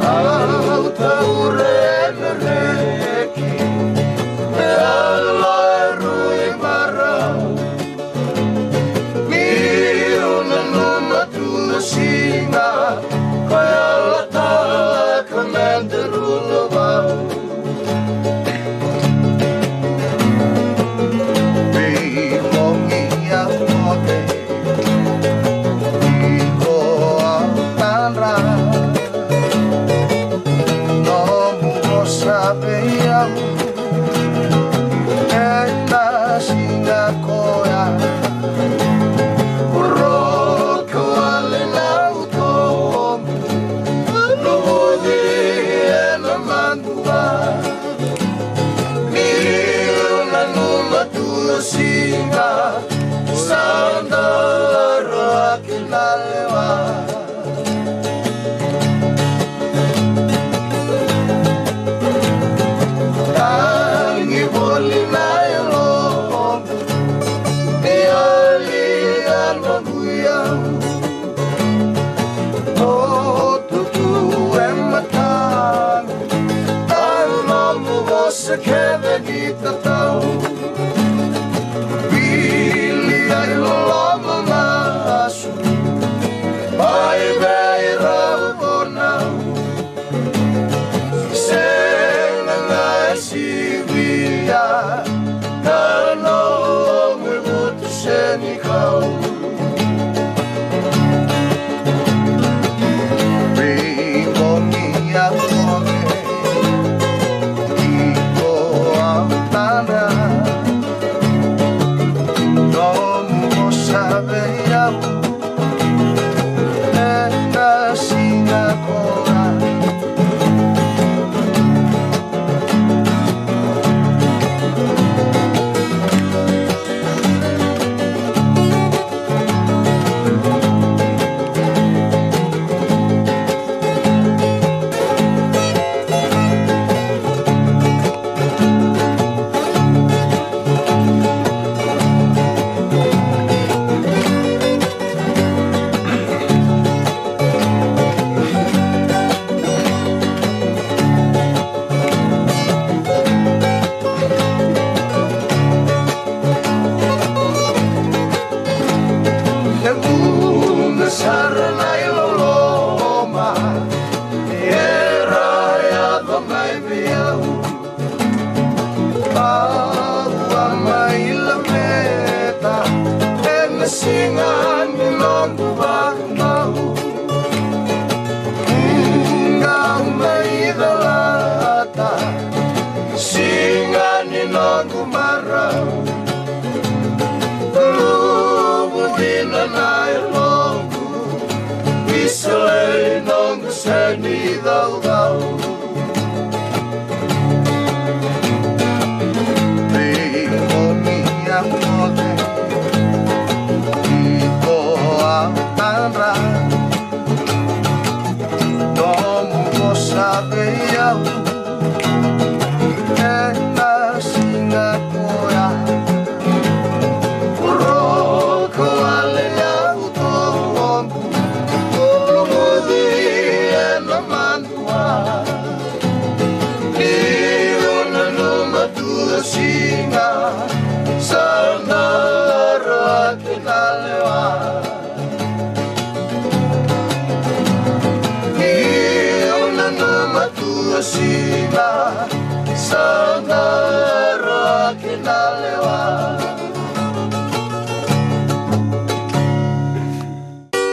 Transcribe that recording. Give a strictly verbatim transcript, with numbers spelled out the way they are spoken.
Au taura na reki me ala e rui marau. Niu nanuma tu na siga ko yalataka me daru na vau. Vei bogi a moce iko au tadra, nomu vosa vei au ena siga koya. Roka wale na utomu, luvuci ena madua. Niu nanuma tu na siga sa dara kina lewa. Tagi voli na yaloqu ni yali a noqu iyau. Lotu tu e mataqu a nomu vosa kece ni tatau. Vili ai loloma masu mai vei rau ko nau. Sega ga e sivia na nomu vutu senikau. Vei bogi a moce iko au tadra, nomu vosa vei au ena siga koya. E vuqa sara na iloloma era yaco mai vei au. Au a mai lameta ena siga ni noqu vakabau. Au mai calata siga ni noqu marau. Luvu dina na yaloqu, isolei noqu seni caucau. Vei bogi a moce iko au tadra, nomu vosa vei au ena siga koya. Roka wale na utomu, luvuci ena madua. Niu nanuma tu na siga sa dara kina lewa. Niu nanuma tu na siga sa